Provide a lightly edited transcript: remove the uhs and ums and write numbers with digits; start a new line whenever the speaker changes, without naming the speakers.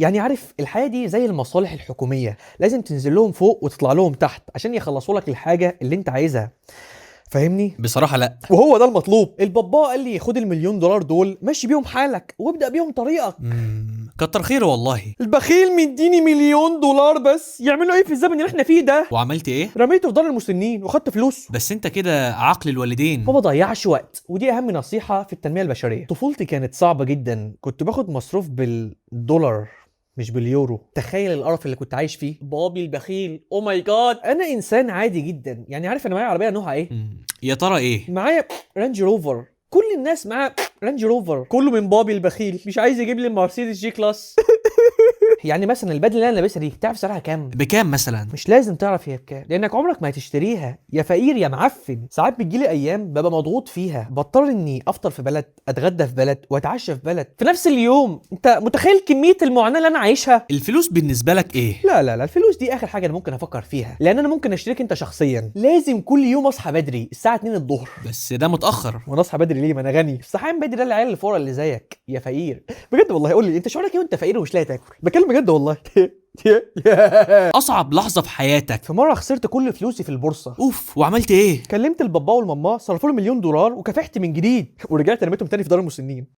يعني عارف الحياة دي زي المصالح الحكومية، لازم تنزل لهم فوق وتطلع لهم تحت عشان يخلصوا لك الحاجة اللي انت عايزها، فاهمني؟
بصراحة لا.
وهو ده المطلوب. البابا قال لي خد ال1,000,000 دولار دول، مشي بيهم حالك وابدأ بيهم طريقك.
كتر خيره والله.
البخيل مديني $1,000,000 بس، يعملوا ايه في الزمن اللي احنا فيه ده؟
وعملت ايه؟
رميته في دار المسنين وخدت فلوسه.
بس انت كده عقل الوالدين.
ما بضيعش وقت، ودي اهم نصيحة في التنمية البشرية. طفولتي كانت صعبة جدا، كنت باخد مصروف بالدولار مش باليورو. تخيل القرف اللي كنت عايش فيه. بابي البخيل، oh my God. انا انسان عادي جدا، يعني عارف انا معايا عربية نوعها ايه؟
يا ترى ايه؟
معايا رانج روفر. كل الناس معاها رانج روفر، كله من بابي البخيل، مش عايز يجيب لي مرسيدس G-Class. يعني مثلا البدلة اللي انا لابسها دي تعرف سعرها كام؟
بكام مثلا؟
مش لازم تعرف هي بكام، لانك عمرك ما هتشتريها يا فقير يا معفن. ساعات بتجيلي ايام ببقى مضغوط فيها، بضطر اني افطر في بلد، اتغدى في بلد، واتعشى في بلد في نفس اليوم. انت متخيل كمية المعاناة اللي انا عايشها؟
الفلوس بالنسبة لك ايه؟
لا لا لا، الفلوس دي اخر حاجة انا ممكن افكر فيها، لان انا ممكن اشتريك انت شخصيا. لازم كل يوم اصحى بدري الساعة 2 الظهر.
بس ده متاخر.
وانا اصحى بدري ليه؟ ما انا غني. الصحيان بدري ده العيال الفقراء اللي زيك يا فقير. بجد والله قول لي انت شعورك ايه وانت فقير ومش لاقي تاكل؟ بتكلم بجد والله.
اصعب لحظة في حياتك؟
في مرة خسرت كل فلوسي في البورصة.
اوف، وعملت ايه؟
كلمت البابا والماما، صرفوا لي $1,000,000 وكافحت من جديد ورجعت رميتهم تاني في دار المسنين.